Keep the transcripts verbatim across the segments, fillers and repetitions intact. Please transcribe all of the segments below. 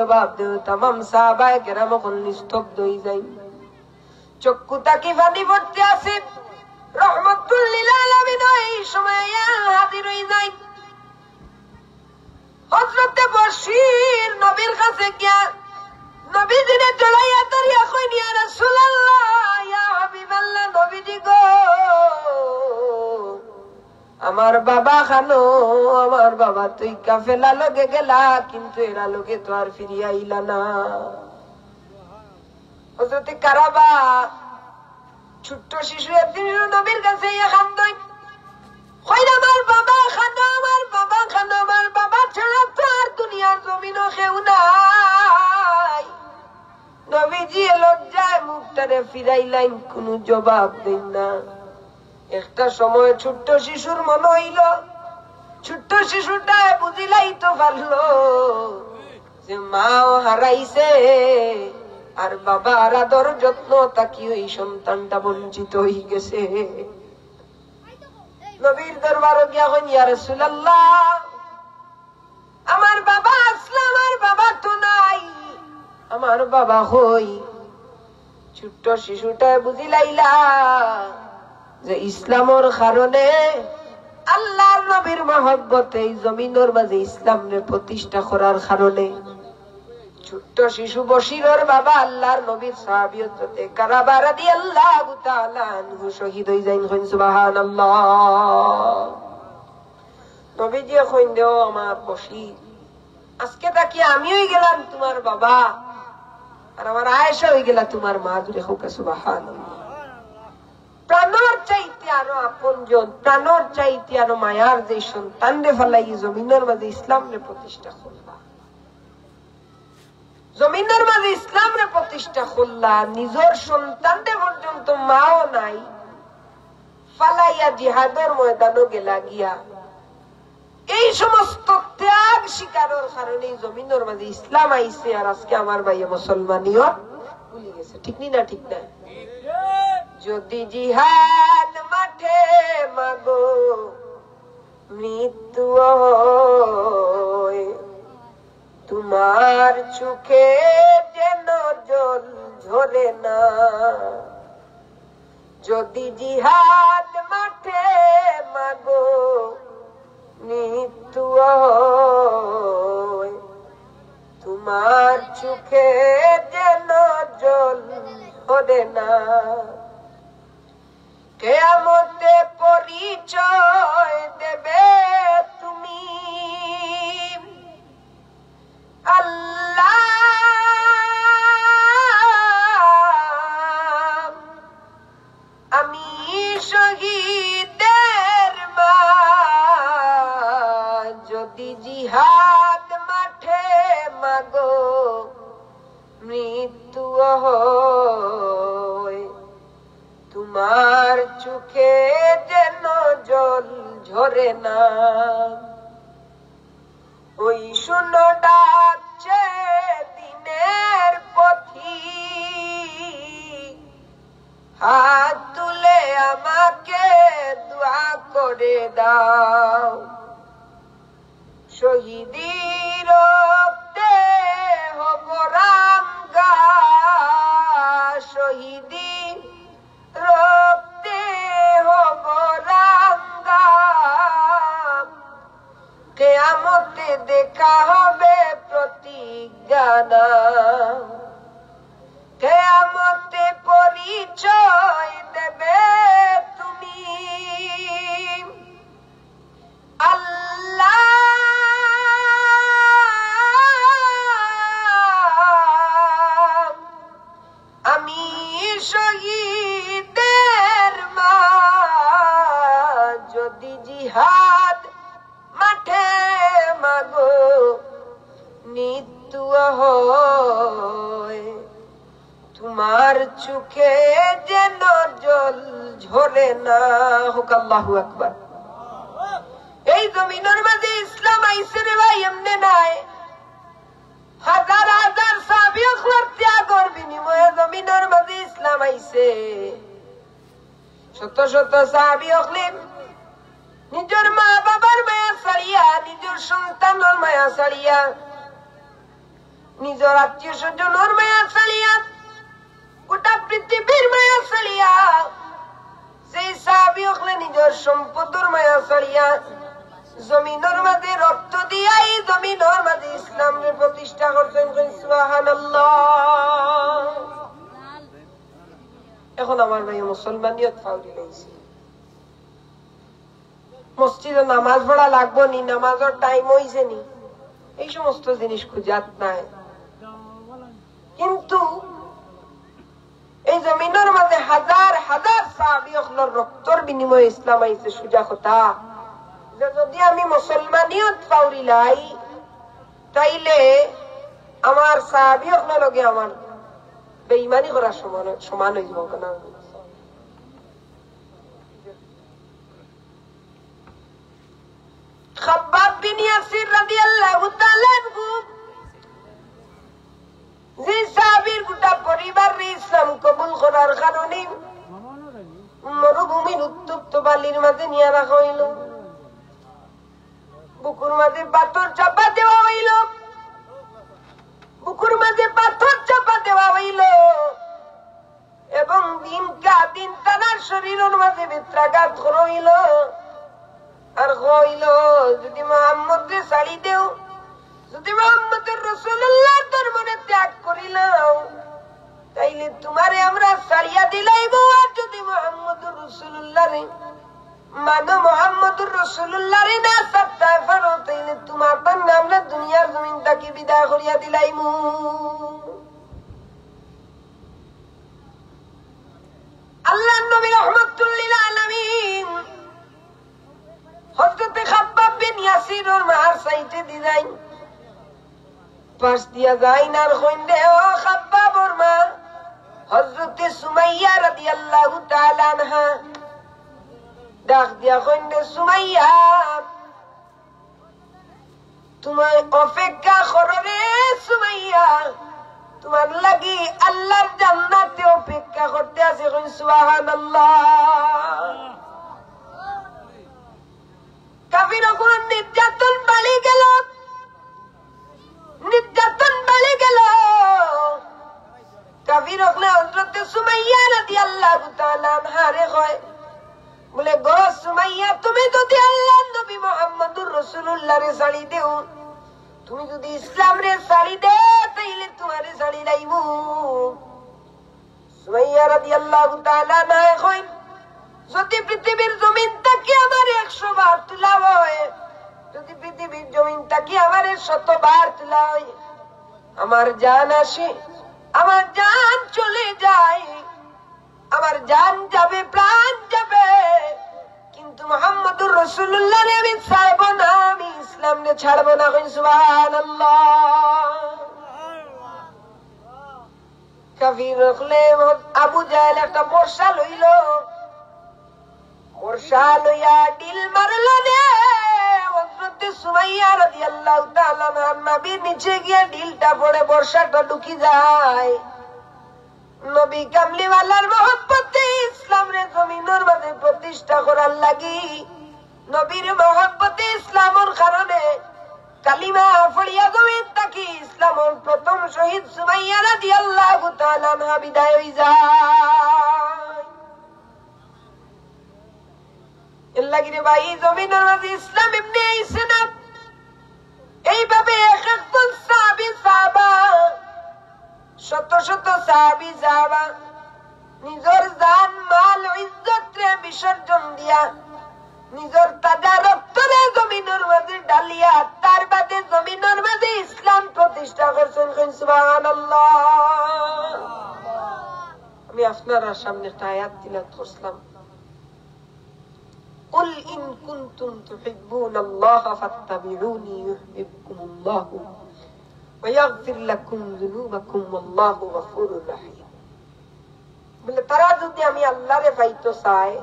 জবাব দেও।" তামাম সাহাবায়ে কেরাম অকল নিস্তব্ধ অই যাইন। চক্ষু থাকি পানি পড়তে আছে। রহমতুল্লিল আলামিন এই সময় হাজির অই যাইন। হযরতে বশির নবীর কাছে গিয়া নবীজিরে জড়াইয়া ধরিয়া কইন, "ইয়া রাসূলুল্লাহ, ইয়া হাবিবাল্লাহ, নবীজি গো, আমার বাবা খানো, আমার বাবা তো ই কাফেলা লগে গেলা, কিন্তু এরা লগে তো আর ফিরিয়া আইলা না।" হযরতে কারাবা, ছোট্ট শিশু, একদিন নবীর কাছে আইয়া কান্দইন, কইন, "আমার বাবা খানো, আমার বাবা খানো, আমার বাবা ছাড়া তো আর দুনিয়ার জমিনো কেউ নাই।" নবীজিয়ে লজ্জায় মুখটারে ফিরাইলাইন, কুনু জবাব দেইন না। একটা সময় ছোট্ট শিশুর মনে অইল, ছোট্ট শিশুটায় বুঝিলাইতো পারলো যে মাও হারাইছে, আর বাবার আদর যত্ন থাকি ওই সন্তানটা বঞ্চিত অই গেছে। নবীর দরবারো গিয়া কইন, "ইয়া রাসূলুল্লাহ, আমার বাবা আছলা, আমার বাবা তো নাই, আমার বাবা কই?" ছোট্ট শিশুটায় বুঝিলাইলা যে ইসলামর কারণে, আল্লাহর নবীর মহব্বতে এই জমিনর মাঝে ইসলামরে প্রতিষ্ঠা করার কারণে। ছোট্ট শিশু বশিরর বাবা আল্লাহর নবীর সাহাবী হযরতে কারাবা রাদিয়াল্লাহু তাআলা আনহু শহীদ অই যাইন। কইন সুবহানাল্লাহ। নবীজিয়ে কইন দে, "ও আমার বশির, আজকে থাকি আমি অই গেলাম তুমার বাবা, আর আমার আয়েশা অই গেলা তুমার মা।" জোরে কউক্কা সুবহানাল্লাহ। প্রাণর চাইতে আরো আপনজন, প্রাণর চাইতে আরো মায়ার যে সন্তানরে ফালাই জমিনর মাঝে ইসলামরে প্রতিষ্ঠা করলা, জমিনর মাঝে ইসলামরে প্রতিষ্ঠা করলা, নিজর সন্তানরে পর্যন্ত মাও নাই, ফালাইয়া জিহাদর ময়দানো গেলা গিয়া। এই সমস্ত ত্যাগ স্বীকারর কারণে এই জমিনর মাঝে ইসলাম আইছে, আর আজকে আমার ভাইয়ে মুসলমানিয়ত ভুলি গেছে। ঠিক নি না? ঠিক না? যদি জিহাদ মাঠে মাগো মৃত্যু হয়, তোমার চোখে যেন জল ঝরে না। যদি জিহাদ মাঠে মাগো মৃত্যু হয়, তোমার চোখে যেন জল ঝরে না। কিয়ামতে পরিচয় দেবে তুমি আল্লাহ, আমি শহীদের মা। যদি জিহাদ মাঠে মাগো মৃত্যু হয়, তোমার চোখে যেন জল ঝরে না। ওই শুনো ডাকছে দিনের পথিক, হাত তুলে আমাকে দোয়া করে দাও। শহীদি রক্তে হব রাঙা, শহীদি রক্তে হব রাঙা, কিয়ামতে দেখা হবে প্রতিজ্ঞা নাও। কিয়ামতে পরিচয় দেবে তুমি আল্লাহ, আমি শহীদের মা। যদি জিহাদ মাঠে মাগো মৃত্যু হয়, তোমার চোখে যেন জল ঝরে না। কউক্কা আল্লাহু আকবার। এই জমিনর মাঝে ইসলাম আইছে রে ভাই, এমনে নায়। হাজার হাজার সাহাবী অকলর ত্যাগর বিনিময়ে জমিনর মাঝে ইসলাম আইছে। শত শত সাহাবী অকলে নিজর মা বাবার মায়া ছাড়িয়া, নিজর সন্তানর মায়া ছাড়িয়া, নিজর আত্মীয় স্বজনর মায়া ছাড়িয়া, গোটা পৃথিবীর মায়া ছাড়িয়া, যেই সাহাবী অকলে নিজর সম্পদর মায়া ছাড়িয়া জমিনর মাঝে রক্ত দিয়া ই জমিনর মাঝে ইসলামরে প্রতিষ্ঠা করছইন, কইন সুবহানাল্লাহ। এখন আমার ভাই মুসলমানিয়ত ফাউরি লাইছে। মসজিদো নামাজ পড়া লাগবো নি, নামাজর টাইম অইছে নি, এই সমস্ত জিনিস খুজাত নাই। কিন্তু এই জমিনর মাঝে হাজার হাজার সাহাবী অকলর রক্তর বিনিময়ে ইসলাম আইছে, সুজা কথা। যে যদি আমি মুসলমানিয়ত ফাউরি লাই, তাইলে আমার সাহাবী অকলর লগে আমার বেইমানি করার সমান, সমান অইযিবো। খাব্বাব বিন ইয়াসির রাদিয়াল্লাহু তাআলা আনহু, যে সাহাবীর গোটা পরিবাররে ইসলাম কবুল করার কারণে মরুভূমির উত্তপ্ত বালির মাঝে নিয়া রাখা অইলো, বুকুর মাঝে পাথর চাপা দেওয়া অইলো, বুকুর মাঝে পাথর চাপা দেওয়া অইলো। এবং দিনকা দিন তানার শরীরর মাঝে বেত্রাঘাত করা অইলো। আর কইলো, "যদি মোহাম্মদরে ছাড়ি দেও, যদি মোহাম্মদুর রাসূলুল্লাহর ধর্মরে ত্যাগ করিলাও, তাইলে তুমারে আমরা ছাড়িয়া দিলাইমু। আর যদি মোহাম্মদুর রাসূলুল্লাহরে মানো, মোহাম্মদুর রাসূলুল্লাহরে না ছাড়তায় পারো, তাইলে তুমার তান আমরা দুনিয়ার জমিন থাকি বিদায় করিয়া দিলাইমু।" আল্লাহর নবী রহমাতুল লিল আলামিন হযরতে খাব্বাব বিন ইয়াসিরর মার সাইডে দি যাইন, পাশ দিয়া যাইন আর কইন দে, "ও খাব্বাবর মা, হযরতে সুমাইয়া রাদিয়াল্লাহু তাআলা আনহা।" ডাক দিয়া কইন দে, "সুমাইয়া, তুমার অপেক্ষা করো রে সুমাইয়া, তুমার লাগি আল্লাহর জান্নাতে অপেক্ষা করতে আছে।" কইন সুবহানাল্লাহ। কাফির অকলর নির্যাতন বাড়ি গেল, নির্যাতন বাড়ি গেল। কাফির অকলে হযরতে সুমাইয়া রাদিয়াল্লাহু তাআলা আনহারে কয়, বলে, "গো সুমাইয়া, তুমি যদি আল্লাহর নবী মুহাম্মদুর রাসূলুল্লাহরে ছাড়ি দেও, তুমি যদি ইসলামরে ছাড়ি দেও, তাইলে তুমারে ছাড়ি লাইমু।" সুমাইয়া রাদিয়াল্লাহু তাআলা আনহা কইন, "যদি পৃথিবীর জমিন থাকি আমারে একশো বার তুলা অয়, যদি পৃথিবীর জমিন থাকি আমারে শত বার তুলা অয়, আমার জান আসে, আমার জান চলে যায়, আমার জান যাবে, প্রাণ যাবে, কিন্তু মুহাম্মদুর রাসূলুল্লাহরে আমি ছাড়বো না, আমি ইসলামরে ছাড়বো না।" কইন সুবহানাল্লাহ। কাফির অকলে, আবু জাহেল একটা বর্শা লইলো, বর্শা লইয়া ঢিল মারলো নে। হযরতে সুমাইয়া রাদিয়াল্লাহু তাআলা আনহার নাভির নিচে গিয়া ঢিলটা পড়ে, বর্শাটা ঢুকি যায়। নবী কামলিওয়ালার মহব্বতে ইসলামরে জমিনর মাঝে প্রতিষ্ঠা করার লাগি, নবীর মহব্বতে ইসলামর কারণে কালিমা পড়িয়া জমিন থাকি ইসলামর প্রথম শহীদ সুমাইয়া রাদিয়াল্লাহু তাআলা আনহা বিদায় অই যায়। এর লাগি রে ভাই, ই জমিনর মাঝে ইসলাম এমনে আইছে না। এইভাবে এক একজন সাহাবী সাহাবা, শত শত সাহাবী সাহাবা নিজর জান, মাল, ইজ্জতরে বিসর্জন দিয়া, নিজর তাজা রক্তরে জমিনর মাঝে ঢালিয়া, তার বাদে জমিনর মাঝে ইসলাম প্রতিষ্ঠা করছইন। কইন সুবহানাল্লাহ। আমি আপনারার সামনে একটা আয়াত তিলাওয়াত করছিলাম, "কুল ইন কুনতুম তুহিব্বুনাল্লাহা ফাত্তাবিউনি ইউহবিবকুমুল্লাহু ওয়া ইয়াগফির লাকুম যুনুবাকুম ওয়াল্লাহু গাফুরুর রাহিম।" বলে, তারা যদি আমি আল্লাহরে পাইতো চায়,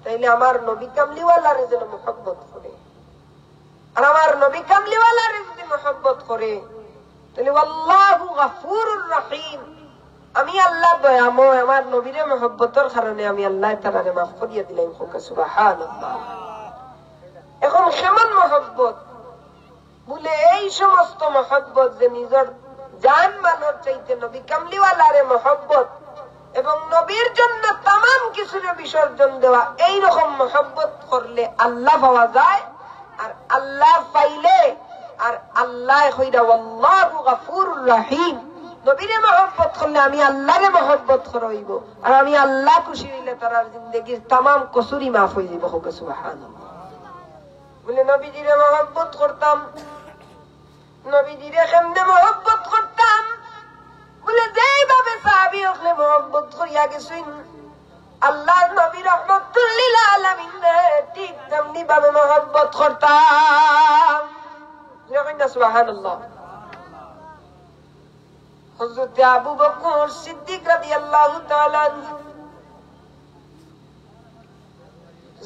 তাইলে আমার নবী কামলিওয়ালারে যেন মহব্বত করে। আর আমার নবী কামলিওয়ালারে যদি মহব্বত করে, তাইলে ওয়াল্লাহু গাফুরুর রাহিম, আমি আল্লাহ দয়াময়, আমার নবীরে মহব্বতর কারণে আমি আল্লাহ তাআলারে মাফ করিয়া দিলাম। কউক্কা সুবহানাল্লাহ। এখন কেমন মহব্বত? বলে, এই সমস্ত মহব্বত যে নিজর জান মালর চাইতে নবী কামলিওয়ালারে মহব্বত এবং নবীর জন্য তামাম কিছুরে বিসর্জন দেওয়া, এই রকম মহব্বত করলে আল্লাহ পাওয়া যায়। আর আল্লাহ পাইলে, আর আল্লাহ কইরা "ওয়াল্লাহু গাফুরুর রাহিম", নবীরে মহব্বত করলে আমি আল্লাহরে মহব্বত করা অইবো, আর আমি আল্লাহ খুশি অইলে তারার জিন্দেগির তামাম কসুরি মাফ অই যাইবো। কউক্কা সুবহানাল্লাহ। বলে, নবীজিরে মহব্বত করতাম, নবীজিরে কেমনে মহব্বত করতাম? বলে, যেইভাবে সাহাবী অকলে মহব্বত করিয়া গেছইন, আল্লাহর নবী রহমাতুল লিল আলামিনরে ঠিক তেমনি ভাবে মহব্বত করতাম। জোরে কইন না সুবহানাল্লাহ। হযরতে আবু বকর সিদ্দিক রাদিয়াল্লাহু তাআলা আনহু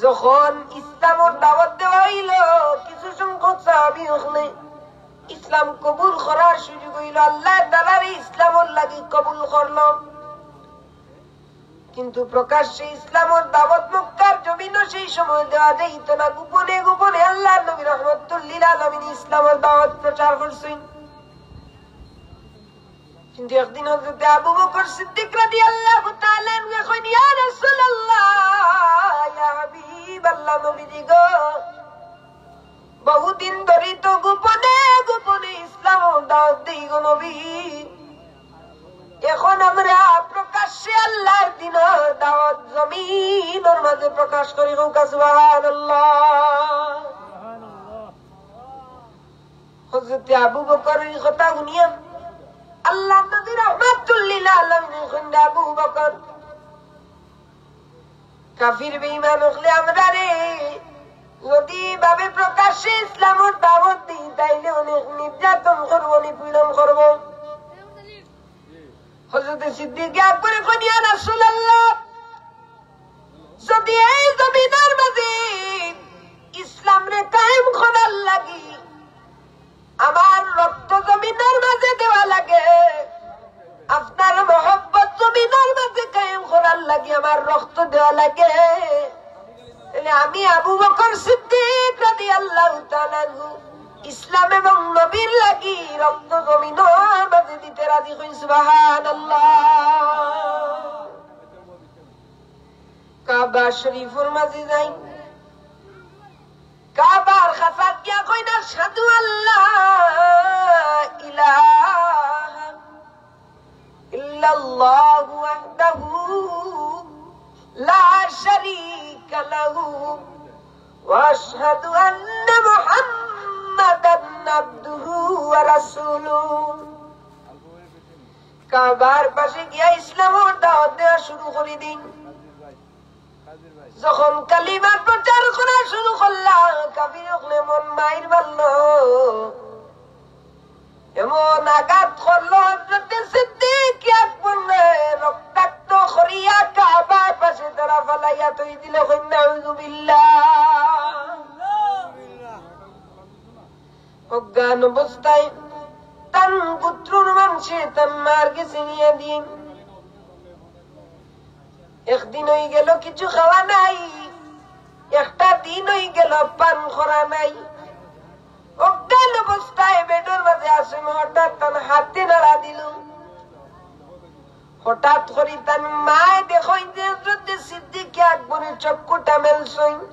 যখন ইসলামর দাওয়াত দেওয়া অইলো, কিছু সংখ্যক সাহাবী অকলে ইসলাম কবুল করার সুযোগ অইলো, আল্লাহ তাআলারে ইসলামর লাগি কবুল করলো। কিন্তু প্রকাশ্যে ইসলামর দাওয়াত মক্কার জমিনো সেই সময় দেওয়া যাইতো না, গোপনে গোপনে আল্লাহর নবী রহমাতুল লিল আলামিন ইসলামর দাওয়াত প্রচার করছইন। কিন্তু একদিন হযরতে আবু বকর সিদ্দিক রাদিয়াল্লাহু তাআলা আনহু কইন, "ইয়া রাসূলুল্লাহ, ইয়া হাবিবাল্লাহ, নবীজি গো, বহুদিন ধরি তো গোপনে গোপনে ইসলামর দাওয়াত দেই গো নবী, এখন আমরা প্রকাশ্যে আল্লাহর দ্বীনর দাওয়াত জমিনর মাঝে প্রকাশ করি।" কউক্কা সুবহানাল্লাহ। হযরতে আবু বকর ই কথা হুনিয়া আল্লাহর নবী রহমাতুল লিল আলামিন কইন, "আবু বকর, কাফির বেঈমান অকলে আমরারে যদি ভাবে প্রকাশ্যে ইসলামর দাওয়াত দেই, তাইলে অনেক নির্যাতন করবো, নিপীড়ন করবো।" হযরতে সিদ্দিকে আকবরে কইন, "ইয়া রাসূলুল্লাহ, যদি এই জমিনর মাঝে ইসলামরে কায়েম করার লাগি আমার রক্ত জমিনর মাঝে দেওয়া লাগে, আপনার মহব্বত জমিনর মাঝে কায়েম করার লাগি আমার রক্ত দেওয়া লাগে, তাইলে আমি আবু বকর সিদ্দিক রাদিয়াল্লাহু তাআলা আনহু ইসলাম এবং নবীর লাগি রক্ত জমিনর মাঝে দিতে রাজি।" কইন সুবহানাল্লাহ। কাবা শরীফর মাঝে যাইন, কাবার কাছাত গিয়া কইন, "আশহাদু আল্লা ইলাহা ইল্লাল্লাহু ওয়াহদাহু লা শারীকা লাহু ওয়া আশহাদু আন্না মুহাম্মাদান আবদুহু ওয়া রাসূলুহু।" কাবার পাশে গিয়া ইসলামর দাওয়াত দেওয়া শুরু করি দিন। যখন কালিমা প্রচার করা শুরু করলা, কাফির অকলে এমন মাইর মারলো, এমন আঘাত করলো, হযরতে সিদ্দিক আকবররে রক্তাক্ত করিয়া কাবার পাশে তারা ফালাইয়া থই দিলে। কইন নাউজুবিল্লাহ। অজ্ঞান অবস্থায় তান গোত্রর মানষে তান মার গেছে নিয়া দিন। একদিন অই গেল কিছু খাওয়া নাই, একটা দিন অই গেল পান করা নাই। অজ্ঞান অবস্থায় বেডর মাঝে আছইন, হঠাৎ তান হাতে নাড়া দিল। হঠাৎ করি তান মায় দেখইন যে হযরতে সিদ্দিকে আকবরের চক্ষুটা মেলছইন।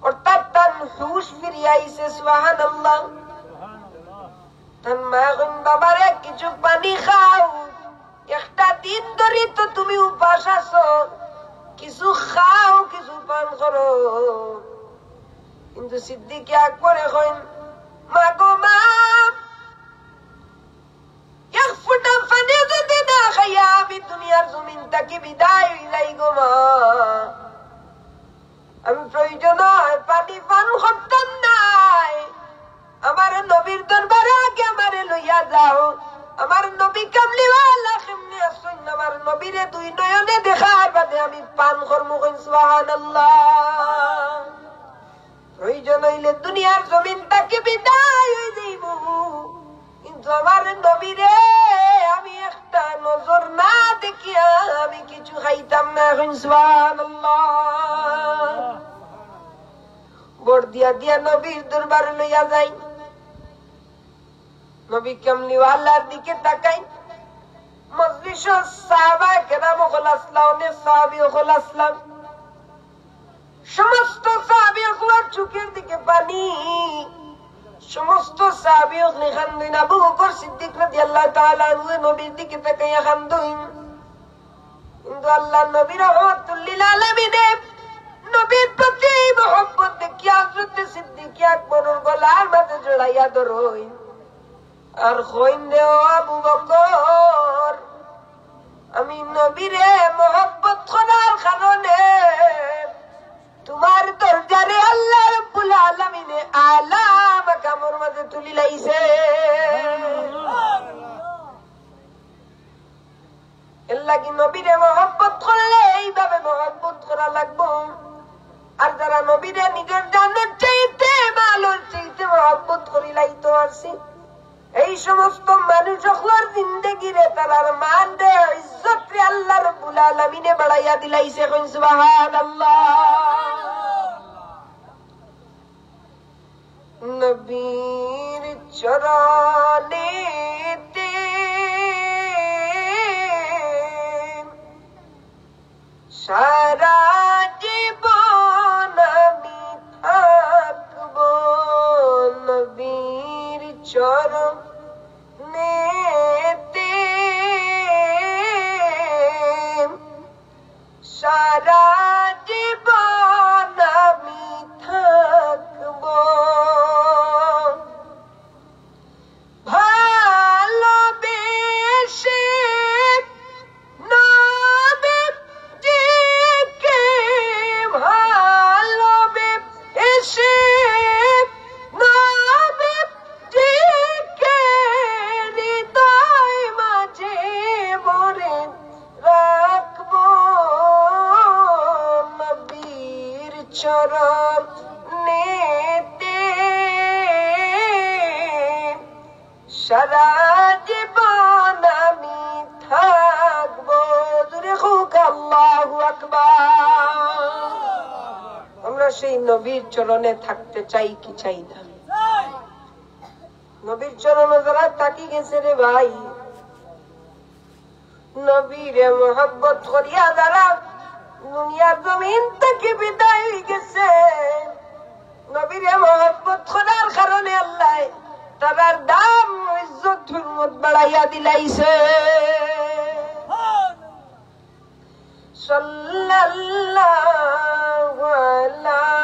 অর্থাৎ তান হুশ ফিরিয়া আইছে, সুবহানাল্লাহ। তান মায় কইন, "বাবারে, কিছু পানি খাও, একটা দিন ধরি তো তুমি উপাস আছো, কিছু খাও, কিছু পান করো।" কিন্তু সিদ্দিকে আকবরে কইন, "মা গো মা, এক ফুটা পানি যদি না খাইয়া আমি দুনিয়ার জমিন থাকি বিদায় অই যাই গো মা, আমি প্রয়োজন হয় পানি পান করতাম নায়। আমার নবীর দরবারে আগে আমারে লইয়া যাও, আমার নবী কামলিওয়ালা কেমনে আছইন, আমার নবীরে দুই নয়নে দেখার বাদে আমি পান করমু।" কইন সুবহানাল্লাহ। প্রয়োজন অইলে দুনিয়ার জমিন থাকি বিদায় অই যাইমু, কিন্তু আমার নবীরে আমি একটা নজর না দেখিয়া আমি কিছু খাইতাম না। কইন সুবহানাল্লাহ। বর দিয়া দিয়া নবীর দরবারে লইয়া যাই। নবী কামলিওয়ালার দিকে তাকাই, মজলিসো সাহাবায়ে কেরাম অকল আছলা, অনেক সাহাবী অকল আছলা। সমস্ত সাহাবী অকলর চউখর দিকে পানি। সমস্ত সাহাবী অকলে কান্দইন। আবু বকর সিদ্দিক রাদিয়াল্লাহু তাআলা আনহু নবীর দিকে তাকাইয়া কান্দইন। কিন্তু আল্লাহর নবী রহমাতুল লিল আলামিনে নবীর প্রতি মহব্বত দেখিয়া হযরতে সিদ্দিক আকবরর গলার মাঝে জড়াইয়া ধরইন। আর কইন, "রে ও আবু বকর, আমি নবীরে মহব্বত করার কারণে তুমার দরজারে আল্লাহ রাব্বুল আলামিনে আলা মাকামর মাঝে তুলিলাইছে।" এরলাগি নবীরে মহব্বত করলে এইভাবে মহব্বত করা লাগবো। আর যারা নবীরে নিজর জানর চাইতে, মালর চাইতে মহব্বত করিলাইতো পারছে, এই সমস্ত মানুষ অকলর জিন্দেগিরে, তারার মানরে, ইজ্জতরে আল্লাহ রাব্বুল আলামিনে বাড়াইয়া দিলাইছে। কইন সুবহানাল্লাহ। নবীর চরণেতে সারা জীবন আমি থাকব, নবীর চরণেতে সারা জীবন আমি থাকব। ভালোবেসে নবীজিকে, ভালোবেসে নবী জিকে হৃদয় মাঝে ভরে রাখব, নবীর চরণেতে সারা জীবন আমি থাকব। জোরে কউক আল্লাহু আকবার। আমরা সেই নবীর চরণে থাকতে চাই কি চাই না? নবীর চরণো যারা থাকি গেছে রে ভাই, নবীরে মহব্বত করিয়া যারা দুনিয়ার জমিন থাকি বিদায় অই গেছে, নবীরে মহব্বত করার কারণে আল্লায় তারার দাম, ইজ্জত, হুরমত বাড়াইয়া দিলাইছে। সাল্লাল্লাহু আলা